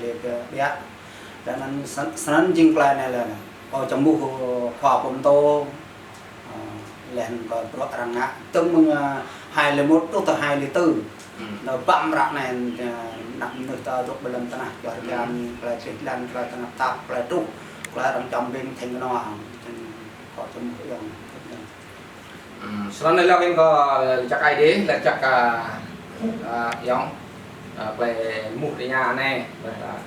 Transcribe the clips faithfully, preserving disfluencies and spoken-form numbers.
Dê kơ ƀiă. Leh anăn snăn, snăn jing klei anei leh. Kâo čăm ƀuh khua pô mtô, ơ, leh anăn kơ bruă arăng ngă. Tơ̆ng mơ̆ng, ơ, hai lẻ một truh tơ hai lẻ tư. Hmm. Nơ băm ră anei, ơ, anak mnuih ta dôk ƀơi lăn tnah, čuah Hmm. rơkan, klei čih lăn, klei tnah tap, klei truh, klei arăng čăm bing thêñ knua. Kâo čăm ƀuh ayŏng. Hmm, snăn leh lŏ ing kơ, ơ, lač jăk Aê Diê, lač jăk, ơ, ơ, ayŏng, ơ, klei mŭt ti anei, ƀiădah,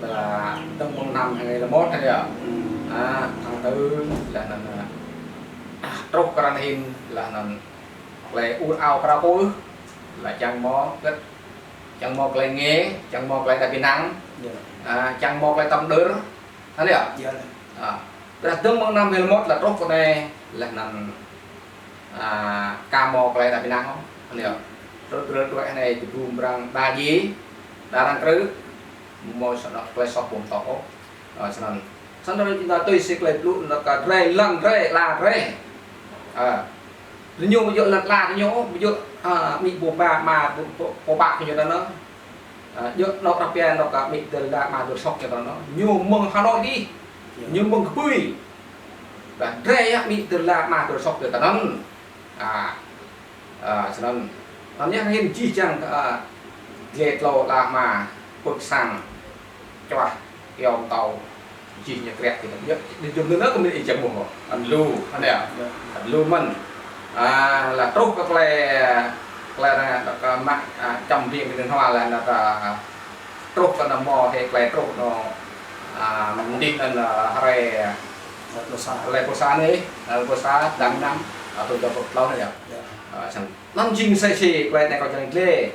ƀiădah tơ̆ng mơ̆ng năm hai lẻ một anei yơh. Hmm. Ơ, tháng tư, leh anăn, ơ, truh kơ ară anei hĭn, leh anăn klei ur ao krao pô, leh čiăng mâo, kơ, čiăng mâo klei ngê, čiăng mâo klei êđăp ênang, Yơh. Ơ, čiăng mâo klei tăm đơr, Anei yơh. Yơh. Ơ. Ƀiădah tơ̆ng mơ̆ng năm hai lẻ một leh truh kơ anei leh anăn, ơ, ka mâo klei êđăp ênang ôh. Anei yơh. Truh, truh, truh anei ti bum brăng đa djiê, đa arăng krư̆, mâo snăn klei soh ƀuh tŏ ôh. Ơ, snăn. Snăn tui si klei blŭ anăn kơ drei lăn drei, ala drei. Ơ. Diñu ƀu djŏ lăn ala diñu, ƀu djŏ, ơ, amĭ pô ba, ama pô, pô, pô ba diñu anăn. Ơ, djŏ anôk arăng pia anôk, ơ, amĭ dơ̆ng lăn ala ama dôk soh diñu anăn. Ñu mơ̆ng Hà Nội dih. Yơh. Ñu mơ̆ng kbưi. Ƀiădah drei yơh amĭ dơ̆ng lăn ala ama dôk soh diñu anăn. Ơ, ơ, snăn. Anăn yơh hĭn jih jang, ơ, dliê tlâo ala ama pưk sang. Čuah, kyâo mtâo, jih ñu kriăk ti anăn. Yơh, dŭm anăn kơ mĭn ih čiăng ƀuh. Anăn lu, anei yơh. Yơh. Anăn lu mơ̆n. Ơ, leh truh kơ klei, klei anăn, kơ mă, ơ, čăm bing ti anăn hua leh anăn, ơ, truh kơ anăn mâo hĕ klei truh anăn, ơ, mdih anăn, ơ, hruê, Leh pulsa. Leh pulsa anei, ơ, pulsa, dang năm, ơ, tui jao pơtlâo anei yơh. Yơh. Ơ, snăn. Anăn jing msĕ si klei anei kâo čiăng dleh.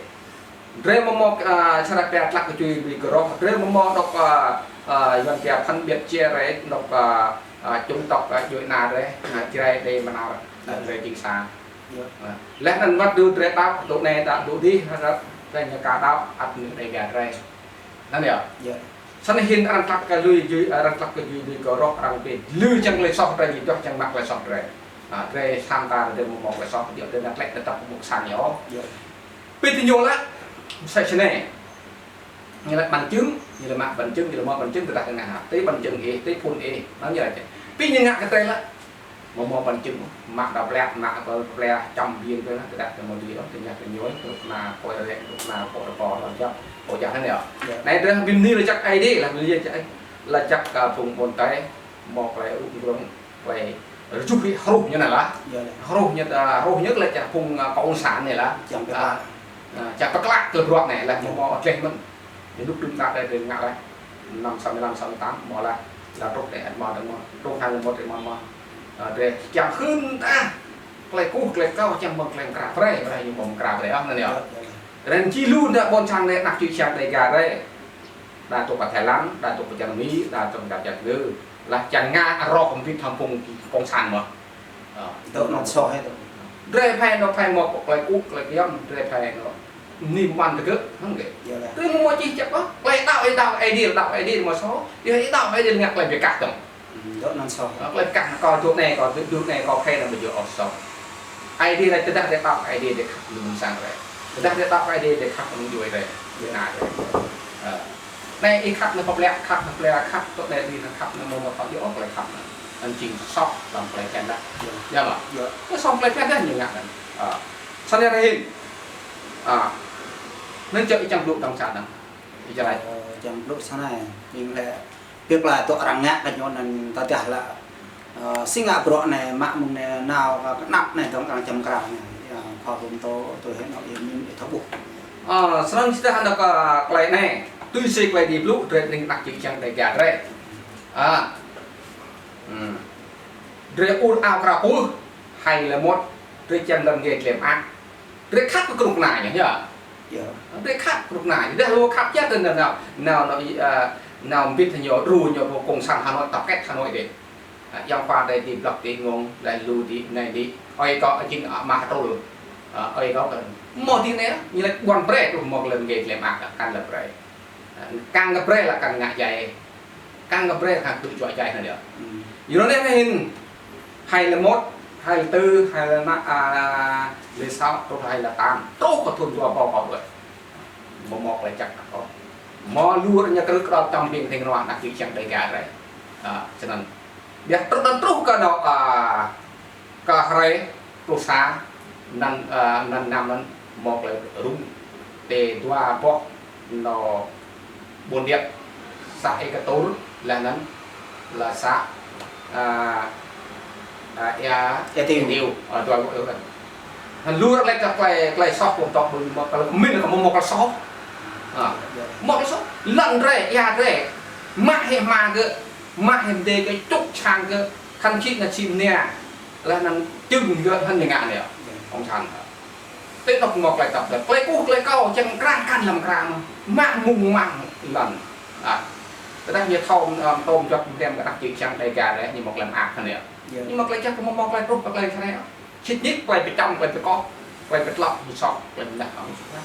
Drei amâo mâo, ơ, čar pia tlăk kơ čuê lui kơ roh. Drei amâo mâo dôk, ơ, ơ, Yuăn pia phân biệt chia rẽ dôk, ơ, ơ, chủng tộc, ơ, djuê ana drei, ơ, Jrai, Êđê, Bahnar, ơ, drei jing sa. Yơh. Ơ, leh anăn wăt dŭ drei đăo, dŭ anei đăo, dŭ dih, ơ, drei ñu ka đăo, ăt ñu Dega drei. Anăn yơh. Yơh. Snăn hĭn arăng tlăk kơ lui, lui, arăng tlăk kơ lui, lui kơ roh arăng bi. Lui čiăng klei soh drei, lui dôk čiăng mă klei soh drei. Ơ, drei sa mta drei amâo mâo klei soh, djŏ drei nao tlĕ tơdah ƀuh sang yơh. Yơh. Bi diñu lač, msĕ snei. Ñu lač bằng chứng, ñu lač mă bằng chứng, ñu lač mâo bằng chứng, tơdah ngă hă. Ti bằng chứng ih, ti phŭn ih, anăn ñu lač. Bi ñu ngă kơ drei lač. Amâo mâo bằng chứng, mă đao plĕ, mă đao plĕ, čăm bing drei lač, tơdah drei mâo dưi ôh, tơdah drei ñuê, tơdah kna kôi rek, tơdah kna kôi rơpo, lač jăk, kôi jăk anei yơh. Yơh. Anei drei bi mni lač jăk Aê Diê, lač bi lač jăk, lač jăk kơ phung ƀuôn Tây, mâo klei ŭ mgrông, klei rjuh hĭ hruh ñu anei lač. Yơh, yơh. Hruh ñu, ơ, hruh ñu lač jăk phung, ơ, cộng sản anei lač. Čiăng pơklă. Ơ, čiăng pơklă kơ bruă anei lač, amâo mâo dleh mơ̆n. Ñu dôk dŭm đăo drei ngă lač. Năm sáu mươi lăm, sáu mươi tám, mâo lač. Lač truh drei ăt mâo, drei mâo. Truh hai lẻ một drei mâo, mâo. Ơ, drei čiăng hưn ta. Klei kkuh, klei kâo, čiăng mơ̆ng klei mkra drei, drei ñu mâo mkra drei, ơ, anăn yơh. Yơh, yơh. Drei jing lu đa ƀuôn sang drei, anak čư̆ čhiăng Dega drei. Đa dôk pơ Thái Lan, đa dôk pơ čar Mi, đa dôk pơ čar Ngư. Lač čiăng ngă roh mbĭt hŏng phung cộng sản mơh. Ơ. Dôk anăn soh hĕ dôk. Drei phải anôk phải mâo klei kkuh, klei kyăm, drei phải anôk. Mni mơ̆n tơgơ̆, hŏng gơ̆. Yơh lah. Drei amâo mâo čih čăp ôh. Klei đăo, đăo Aê Diê, đăo Aê Diê amâo soh. Yơh, đăo Aê Diê ngă klei bi kah dơ̆ng. Hmm, dôk anăn soh. Ơ, klei bi kah kâo dôk anei, kâo dôk, dôk anei, kâo phê anăn ƀu djŏ ôh soh. Aê Diê lač tơdah drei đăo Aê Diê drei khăp kơ ƀuôn sang drei. Tơdah drei đăo Aê Diê drei khăp kơ djuê drei. Djuê ana drei. Ơ. Anei ih khăp anăn pap lĕ, khăp anăn plĕ, khăp tŭ anei dih anăn khăp anăn mâo mâo thâo djŏ ôh klei khăp anăn. Anăn jing soh hlăm klei bhiăn dah. Yơh. Yơh mơh. Yơh. Kơ soh klei bhiăn dah ñu ngă anăn. Ơ. Snăn yơh hĭn. Ơ. Anăn čơ ih čiăng blŭ dơ̆ng sa dơ̆ng. Ih čơ lač. Ơ, čiăng blŭ snei. Jing lĕ Bi klei tŭ arăng ngă kơ ñu anăn tơdah lač, ơ, si ngă bruă anei mă mơ̆ng anei nao kơ knap anei dơ̆ng arăng čăm mkra anei. Yơh, khua pô mtô tui hĕ anôk yơh mĭn ih thâo ƀuh. Ơ, snăn si tơdah anôk, ơ, klei anei. Tui si klei Aê Diê blŭ drei ning anak čư̆ čhiăng Dega drei. Ơ. Hmm. Drei ur ao krao pô, hai lẻ một, drei čiăng lăn ngê dlem ak. Drei khăp kơ knŭk kna ñu, yơh. Yơh. Drei khăp kơ knŭk kna ñu. Dah lu khăp jăk drei nao, nao, nao, ơ, nao mbĭt ñu, đru ñu pô cộng sản Hà Nội, tập kết Hà Nội dih. Ơ, ayŏng khua drei dih blŏk dih ngông, leh lu dih, anei dih. Ơi kâo jing, ơ, mah trul. Ơ, ơi kâo kơ. Mâo dih anei, ñu lač ƀuăn brei, truh mâo lăn ngê dlem ak, kăn lăn brei. Ơ, kăn lăn brei lač kăn ngă jai. Kăn kơ brei kăn tŭ juă jai anăn yơh. Hmm. Yua anăn anei hĭn hai lẻ một, hai lẻ tư, hai lẻ năm, ơ, lẻ sáu, truh hai lẻ tám. Truh kơ thŭn dua êbâo dua pluh. Amâo mâo klei jăk ôh. Mâo lu arăng ñu krư̆ kral čăm biêng thing rua anak čư̆ čiăng Dega drei. A, snăn. Ƀiădah truh anăn truh kơ anôk, a, kơ hruê pluh sa, anăn, a, anăn năm anăn mâo klei rŭng ti dua boh anôk ƀuôn điêt, sa Êkatur, leh anăn leh sa, a, a, Êa, Êa Tiêu. Êa Tiêu, a, dua boh anôk anăn. Lu arăng lač kơ klei, klei soh ƀuôn tŏk ƀuôn mâo klei mĭn kơ mâo, mâo klei soh. A, mâo klei soh. Lăn drei, êa drei. Mă hĕ hma gơ̆, mă hĕ mdê gơ̆, čŭk čhang gơ̆, khăn čhĭ na čhĭ mnia. Leh anăn čưng gơ̆ hăn ñu ngă anei. Ơ, ƀuôn sang. Ti anôk mâo klei tăp dơ̆ng. Klei ƀuh klei kâo čiăng krang kăn lăm krang. Mă mŭng mă lăn. A. Tơdah ñu thâo, ơ, tôm juăt mdem kơ anak čư̆ čiăng Dega drei, ñu mâo klei mơak hăn anei. Ñu mâo klei jăk, mâo, mâo klei truh, mâo klei hriê. Sĭt nik klei bi čăm, klei bi koh, klei bi tlŏ, bi sŏk, klei mdah, mdah.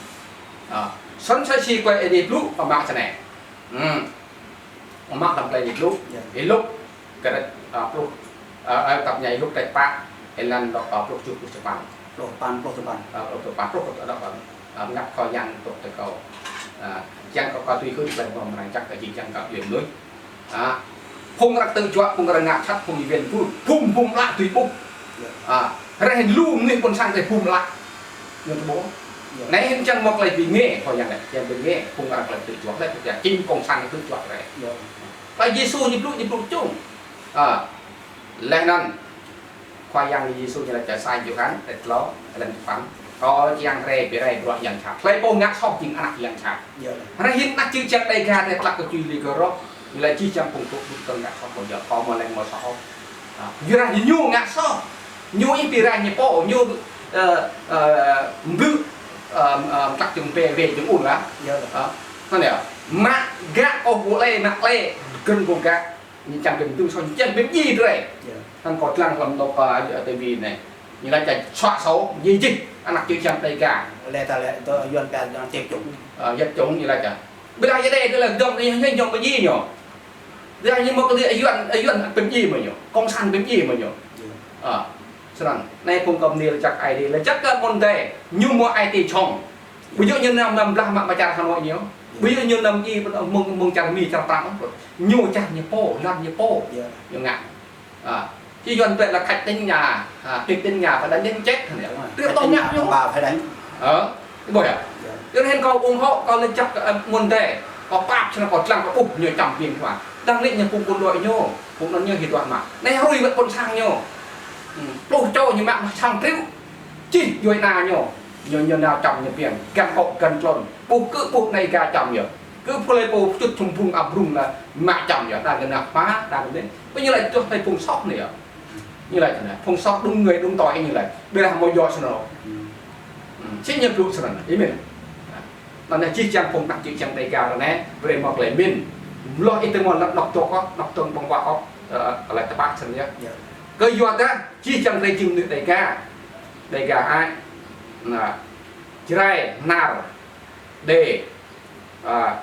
A. Snăn sa si klei Aê Diê blŭ, kơ mă snei. Hmm. Mă hlăm klei Aê Diê blŭ. Êluk, kdrêč, a, pluh, a, a, tăp ñai Êluk kdrêč pă, êlan dôk, a, pluh kjuh, pluh dua păn. Pluh păn, pluh dua păn. A, pluh dua păn, pluh dua păn. A, mngăt Khua Yang dôk ti kâo. A, čiăng kơ kâo tui hưn klei mrâo mrang jăk kơ jih jang găp djuê mnuih. A, phung arăng ktư̆ juă, phung arăng ngă jhat, phung êwiên pul, phung bum ală tui ƀuh. A, reh lu mnuih ƀuôn sang reh bum ală. Ñu tơƀuh. Anei hĭn čiăng mâo klei bi ngê, Khua Yang lač, čiăng bi ngê, phung arăng klei ktư̆ juă, lač, čiăng čing cộng sản ktư̆ juă reh. Klei Yêsu ñu blŭ, ñu blŭ čung. A, leh anăn, Khua Yang Yêsu ñu lač sa Yôhan, kdrêč tlâo, êlan dua păn. Kâo čiăng rei bi rei bruă yang jhat. Hlei pô ngă soh jing anak yang jhat. Rei hĭn anak čư̆ čiăng Dega drei tlăk kơ čuê li kơ roh. Ñu lač jih jang phung tŭ bŭt kơ ngă soh kơ yơh. Kâo amâo lĕ amâo soh ôh. A, yua dah ñu ngă soh. Ñu ih bi rei ñu pô, ñu, ơ, ơ, mblư̆, ơ, ơ, mtlăk jơ̆ng bê wê jơ̆ng ul lah. A, snăn yơh. Mă gak kơ ƀuh lĕ, mă lĕ, gơ̆ng kơ gak. Ñu čiăng bi mdưm soh, ñu čiăng bi mdjiê drei. Hăn kâo dlăng hlăm dôk, a, ti vi anei. Ñu lač čă soh soh, mdjiê jih, anak čư̆ čiăng Dega. Leh ta leh, to Yuăn pia dang tiêm chủng. A, tiêm chủng ñu lač čă. Ƀiădah Êđê, tơdah dơ̆ng, ñu, ñu, ñu mdjiê ñu. Ƀiădah ñu mâo kơ Yuăn, Yuăn bi mdjiê mơ̆ ñu. Cộng sản bi mdjiê mơ̆ ñu. A, snăn. Anei phung kâo mni lač jăk Aê Diê, lač jăk kơ mơ̆ng anei, ñu mâo ai tiê čhŏng. Ƀu djŏ ñu nao mlam blah mă mă čar Hà Nội ñu. Ƀu djŏ ñu nao mơ̆ng, mơ̆ng, mơ̆ng čar Mi, čar Prăng. Ñu čar ñu pô, lăn ñu pô. Ñu ngă. A, či Yuăn pia là khách đến nhà, a, tiệc đến nhà phải đến đến chết hả nhỉ? Đúng rồi. Tuyệt đối ngă ñu. Bà phải đánh. Ơ, ih ƀuh yơh. Yơh. Cho nên kâo ủng hộ, kâo lač jăk, ơ, mơ̆ng anei. Kâo pap, snăn kâo dlăng, kâo ƀuh ñu čăm biêng Khua. Đang nĕ ñu phung quân đội ñu, phung anăn ñu hĭ duah mă. Anei hruê wăt ƀuôn sang ñu. Hmm, pluh čô ñu mă sang triệu. Čih djuê ana ñu, ñu, ñu nao čăm ñu biêng, găn kŏ, găn tlôn, ƀuh kơ ƀuh anei ga čăm yơh. Kơ phung lei pô pčŭt čŭm phung abrŭng anăn mă čăm yơh, đang kơ nao hma, đang kơ anei. Pơ ñu lač tuh hlei phung soh anei yơh. Ñu lač anei, phung soh đúng người đúng tội ñu lač. Ƀiădah amâo djŏ snăn ôh. Hmm, si ñu blŭ snăn, ih mĭn. Anăn jih jang phung anak čư̆ čiăng Dega anei, brei mâo klei mĭn. Mlŏ ih tơ mâo lăn anôk dôk ôh, anôk dơ̆ng ƀơ̆ng huă ôh, ơ, klei tơpă snăn yơh. Yơh. Kyuadah jih jang drei jing mnuih Dega. Dega ai. Anăn, Jrai, Hnar, Êđê, a,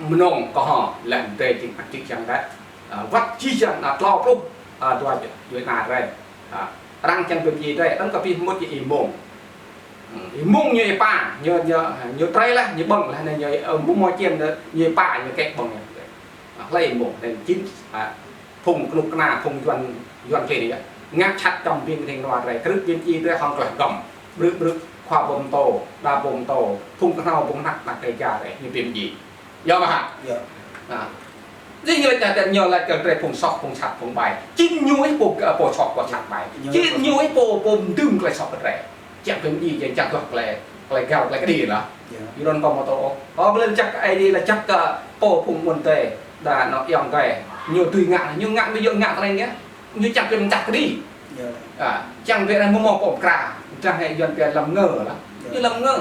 Mnông, Kơho, leh drei jing anak čư̆ čiăng drei. A, wăt jih jang, a, tlâo pluh, a, dua djuê, djuê ana drei. A, arăng čiăng bi mdjiê drei, arăng kơ bi hmŭt Y-Mông. Hmm, Y-Mông ñu êpa, ñu, ñu, ñu trei leh, ñu ƀơ̆ng leh, ñu, ơ, mâo mâo čiêm ñu êpa, ñu kĕ ƀơ̆ng. A, hlei Y-Mông, anăn jing, a, phung knŭk kna, phung Yuăn, Yuăn klin anei yơh. Ngă jhat čăm biêng thing rua drei, krư̆ bi mdjiê drei hŏng klei hgăm. Brư̆ brư̆, khua ƀơ̆ng mtô, đa ƀơ̆ng mtô, phung knhâo ƀơ̆ng hnăk anak Dega drei, ñu bi mdjiê. Yơh mơh hă? Yơh. A. Jing ñu lač, ñu lač kơ drei phung soh, phung jhat, phung ƀai. Jing ñu ih pô, pô soh, pô jhat ƀai. Jing ñu ih pô, pô mdưm klei soh kơ drei. Čiăng bi mdjiê, čiăng, čiăng duah klei, klei găl, klei kđi lah. Yơh. Ñu đôn kâo mâo tŭ ôh. Kâo bi lač jăk Aê Diê lač jăk kơ pô phung mơ̆ng anei, đa anôk ayŏng adei. Ñu dưi ngă, ñu ngă, ƀu djŏ ngă klei anei. Ñu čiăng bi mdah kđi. Yơh. A, čiăng bi anăn mâo mâo pô mkra. Čiăng hĕ Yuăn pia làm ngơ lah. Yơh. Ñu làm ngơ.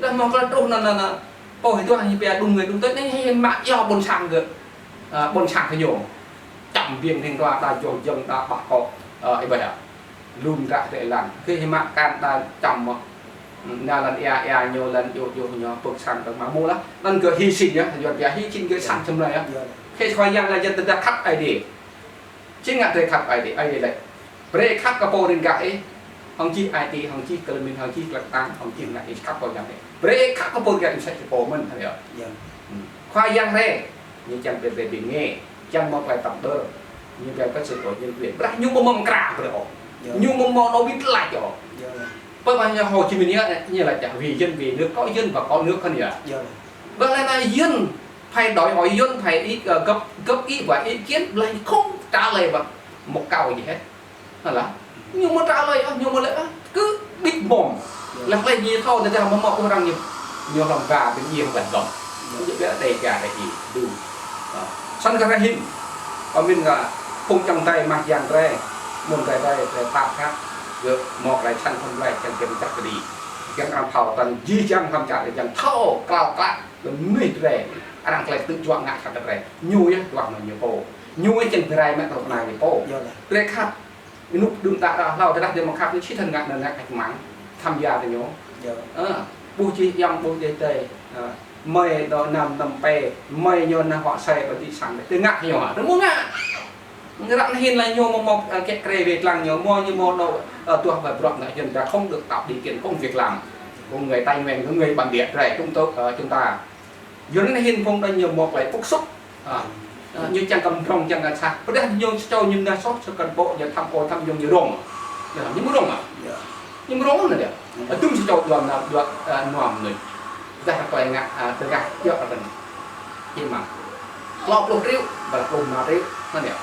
Dah mâo klei truh anăn, anăn, anăn. Pô hĭ tuah ñu pia đúng người đúng tội anei hĕ mă yua ƀuôn sang gơ̆. A, ƀuôn sang kơ ñu. Čăm biêng thing rua đa joh jơ̆ng đa ƀah kŏ. A, ih ƀuh yơh. Lun ră drei lăn. Kơ hĭ mă kan đa čăm mơh. Nao lăn êa, êa ñu lăn yua, yua ñu pơ̆k sang tơ̆ng mă mơ̆ lah. Anăn gơ̆ hy sinh yơh, Yuăn pia hy sinh gơ̆ săn čăm lei yơh. Yơh. Kơ Khua Yang lač jing tơdah khăp Aê Diê. Čiăng ngă drei khăp Aê Diê, Aê Diê lač. Brei khăp kơ pô riêng gah ih, hŏng jih ai tiê, hŏng jih klei mĭn, hŏng jih klei ktang, hŏng jih ngă ih khăp kơ Yang ih. Brei khăp kơ pô găt msĕ si pô mơ̆n, thâo yơh. Khua Yang rei, ñu čiăng brei brei bi ngê, čiăng mâo klei tăm đơr, ñu brei kơ sự đổi nhân quyền. Brei ñu mâo mâo mkra brei ôh. Ñu mâo mâo nô bi tlač ôh. Pơ ba ñu Hồ Chí Minh ñu, ñu lač dah vì dân vì nước, có dân và có nước hơn yơh. Brei leh na dân phải đòi hỏi dân phải ý, ờ, góp, góp ý và ý kiến, brei không trả lời bằng một câu gì hết. Alah, ñu mâo trả lời ah, ñu mâo leh ah, kơ bĭt mông. Leh klei ñu thâo, tơdah mâo mâo orang ñu, ñu hlăm ba, bi ñu hlăm gŏm. Ñu bi đei ga đei i, du. Snăn kơ hĭn, kâo mĭn kơ phung ayŏng adei mah yang drei, mơ̆ng drei drei, drei pap khăp, gơ̆ mâo klei čăn thŭn klei čăn kem čăk kđi. Kem arăng thâo tăn jih jang hlăm čar drei jang thâo, klao klă, mnuih drei, arăng klei tŭ juă ngă čăk drei. Ñu yơh, duah mơ̆ng ñu pô. Ñu yơh čăn bi rai mă tơlơi pnai ñu pô. Drei khăp, Ênuk đưm đă đa hlâo, tơdah drei mâo khăp ñu čih thăn ngă năn ngă kăč măng, tham gia tơ ñu. Ơ, ƀuh čih yang ƀuh čih tê, ơ, mơi đo năm năm pe, mơi ñu nao huă sai ƀă ti sang, tơ ngă ñu, tơ mâo ngă. Ngă ră anei hĭn leh ñu mâo mâo, ơ, kĕ krê wê tlang ñu, mâo ñu mâo đo, ơ, tuah ƀă bruă ngă, dân ta không được tạo điều kiện công việc làm. Của người Tây Nguyên, của người bản địa, drei, chúng tôi, ơ, chúng ta. Yua anăn hĭn phung đa ñu mâo klei bức xúc. Ơ, ñu čiăng kăm drŏng čiăng kăm sah. Pơdah ñu sa čô ñu nao soh, sa cán bộ ñu tham ô tham nhũng ñu rông. Ñu mâo rông ah. Ñu mâo rông anăn yơh. Adŭng sa čô dua nao dua, ơ, nuam anăn. Dah klei ngă, ơ, tơdah yơh anăn. Ih mă. Klâo pluh triệu, ba pluh năm triệu, anăn yơh.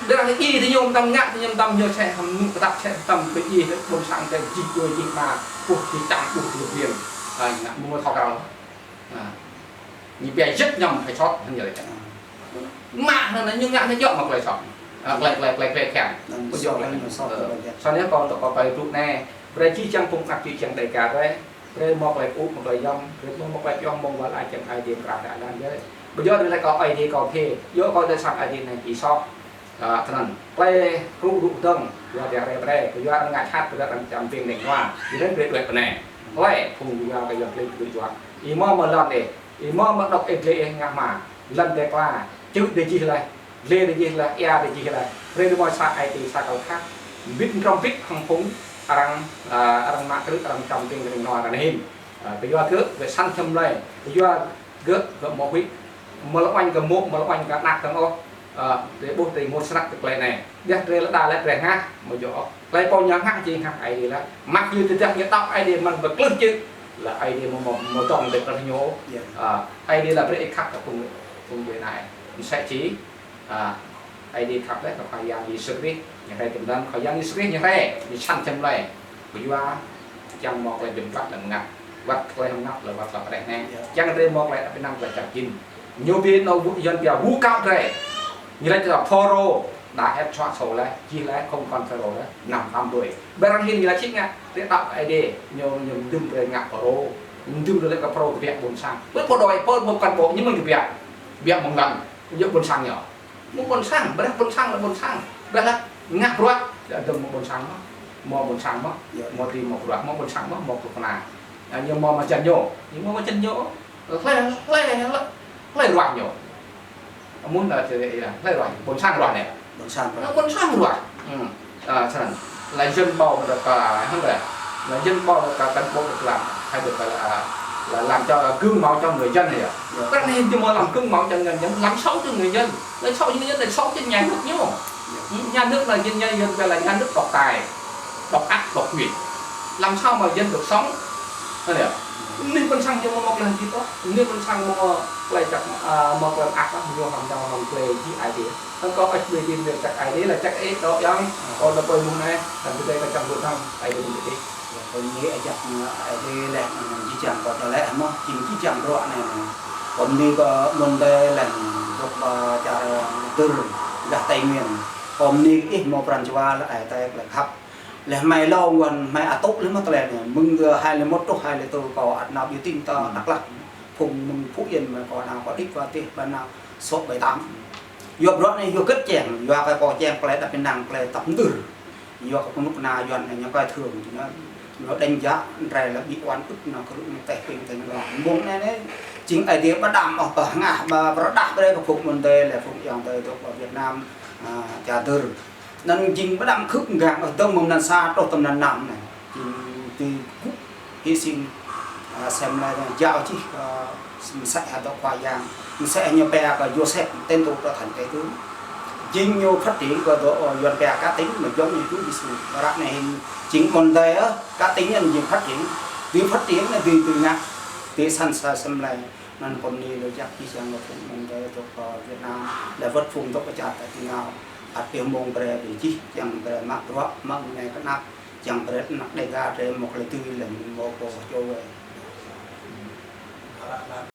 Dah anei ih ti ñu mtam ngă, ti ñu mtam ñu sĕ hăm nŭ kdăp sĕ mtam kơ ih, ƀuôn sang kơ jih djuê jih ma, ƀuh ti čang ƀuh ti biên. Ơ, ngă mâo thâo kral. Ơ. Ñu pia jăk ñăm phải sót, hăng ñu lač. Mă anăn ñu ngă ñu djŏ mă klei sót. Ơ, klei, klei, klei, klei kiăng. Ơ. Snăn yơh kâo tơ kâo pai tŭ anei. Brei jih jang phung anak jih jang Dêga drei. Brei mâo klei ŭ, mâo klei yăm. Brei mâo, mâo klei pioh mơ̆ng wăl ai čiăng Aê Diê mkra kơ anăn drei. Bi yua anei leh kâo Aê Diê kâo thê. Yua kâo tơ sang Aê Diê anei ih soh. Ơ, tơnăn. Klei krŭ rŭ dơ̆ng, yua drei brei, brei, yua arăng ngă jhat, yua arăng čăm ping nĕng nua, yua anăn brei đuĕ pnê. Klei, phung yua kơ yua klei brei yua. Ih mâo mâo lăn ih, ih mâo mâo dôk ih dleh ih ngă hma, lăn drei kla, čư̆ drei jih leh, dleh drei jih leh, êa drei jih leh, brei drei mâo sa ai ti sa kal khăp, mbĭt mtrŏm mbĭt hŏng phung, arăng, ơ, arăng mă krư̆, arăng čăm ping nĕng nua arăng hĭn. Ơ, kyua kơ, wĕ săn čăm lei, kyua Gơ̆, gơ̆ mâo huĭ, mâo lŏ uêñ kơ mô̆, mâo lŏ uêñ kơ anak dơ̆ng ôh. Ơ, drei ƀuh drei ngô snăk kơ klei anei. Ƀiădah drei lŏ đa leh drei hngah, mâo djŏ ôh. Klei pô ñu hngah jing hngah Aê Diê leh. Mă yua tơdah ñu đăo Aê Diê mơ̆ng bi klưh čư̆. Leh Aê Diê mâo, mâo, mâo dŏng drei kleh ñu. Ơ, Aê Diê leh brei khăp kơ phung, phung drei anei. Msĕ si, ơ, Aê Diê khăp leh kơ Khua Yang Yêsu Krist. Ñu hriê ti mlan Khua Yang Yêsu Krist ñu hriê. Ñu săn čăm lei. Kyua čiăng mâo klei bi mtlaih leh mngăt. Wăt klei mngăt leh wăt leh pơdeh anei. Čiăng drei mâo klei êđăp ênang klei čăk jĭn. Ñu bi nao wŭ, Yuăn pia vu cáo drei. Ñu lač kơ Pharaô, đa het čuă sô leh, jih leh, không còn Pharaô leh, năm tám mươi. Ƀiădah hĭn ñu lač čih ngă, drei đăo kơ Aê Diê, ñu, ñu mdưm drei ngă Pharaô. Mdưm drei leh kơ Pharaô kbiă ƀuôn sang. Ƀiădah pô đuĕ, pô, pô kăn pô, ñu mơ̆ng kbiă. Kbiă mơ̆ng lăn, ñu ƀuôn sang ñu. Mâo ƀuôn sang, ƀiădah ƀuôn sang leh ƀuôn sang. Ƀiădah ngă bruă, dah dơ̆ng mâo ƀuôn sang mơh. Mâo ƀuôn sang mơh, mâo ti mâo bruă, mâo ƀuôn sang mơh, mâo kơ pna. Ơ, ñu mâo mă jăn ñu, ñu mâo mă jăn ñu. Hlei, hlei, hlei, hlei ruah ñu. Mŭn dah čê, hlei ruah, ƀuôn sang ruah anei. Ƀuôn sang ruah. Ơ, ƀuôn sang ruah. Ơ, snăn. Là dân bầu mà được, à, hăng là, là dân bầu được, à, cán bộ được làm, hay được, à, là, là làm cho, là gương mẫu cho người dân này ạ. Các anh em chỉ muốn làm gương mẫu cho người dân, làm xấu cho người dân. Làm xấu cho người dân, làm xấu cho nhà nước nhá. Nhà nước là dân, nhà dân là nhà nước độc tài, độc ác, độc quyền. Làm sao mà dân được sống? Thế này ạ. Nếu ƀuôn sang chỉ muốn một lần gì đó, nếu ƀuôn sang muốn, à, một lần ác lắm, vô hòm đau hòm plê, chỉ ai đi. Hăng kâo ăt bi bi mĭn čăk Aê Diê leh čăk ih dôk yang, kâo leh pui mŭn anei, tăm bi dei kơ čang dôk hăng Aê Diê bi dei. Kâo mĭn ih ajăk Aê Diê leh, jih jang kâo tơlĕ mơh, jing jih jang bruă anei. Kâo mĭn kơ mơ̆ng dei leh, dôk ba čar Dơr, gah Tây Nguyên. Kâo mĭn ih mâo pran jua leh, ai tơlĕ leh khăp. Leh hmei lŏ wăn hmei atŭ leh mơh tơlĕ anei, mơ̆ng hai leh mŭt truh hai leh tŭ kâo ăt nao biểu tình tơ Dak Lak. Phung mơ̆ng Phú Yên mơ̆ng kâo nao kâo đĭ kâo tih ba nao sôk bai tam. Yua bruă anei yua gĭt čiăng, yua kơ kâo čiăng klei êđăp ênang klei tăp mđơr. Yua kơ knŭk kna Yuăn anei ñu kơ thường ñu, ñu đánh giá drei leh bi oan ưp nao kơ rŭ ñu teh ping teh ñu. Mơ̆ng anei anei, jing Aê Diê ba đăm ôh ba hngah ba pơrơđah brei kơ phung mơ̆ng dei leh phung ayŏng adei dôk ba Việt Nam, à, čar Dơr. Anăn jing ba đăm khư̆ mgang, ơ, dơ̆ng mơ̆ng anăn sa truh tơ anăn năm anei. Jing ti gŭ hy sinh, Asei mlei jao čih kơ msĕ hŏng dŏ Khua Yang, msĕ ñu pia kơ Yôsep tên tuổi trở thành cái thứ. Jing ñu phát triển kơ dŏ, ơ, Yuăn pia cá tính mà giống như Chúa Giêsu. Ară anei hĭn jing mơ̆ng dê, ơ, cá tính anăn jing phát triển. Dưi phát triển anăn dưi, dưi ngă, dưi săn sa asei mlei. Anăn kơ mni lŏ jăk jih jang lŏ phung mơ̆ng dê dŏ kơ Việt Nam, leh wăt phung dŏ kơ čar tač êngao. Ăt bi mơ̆ng brei bi jih jang brei mă bruă, mă mnei knap, jang brei anak Đêga drei mâo klei dưi leh mâo pô čô wei.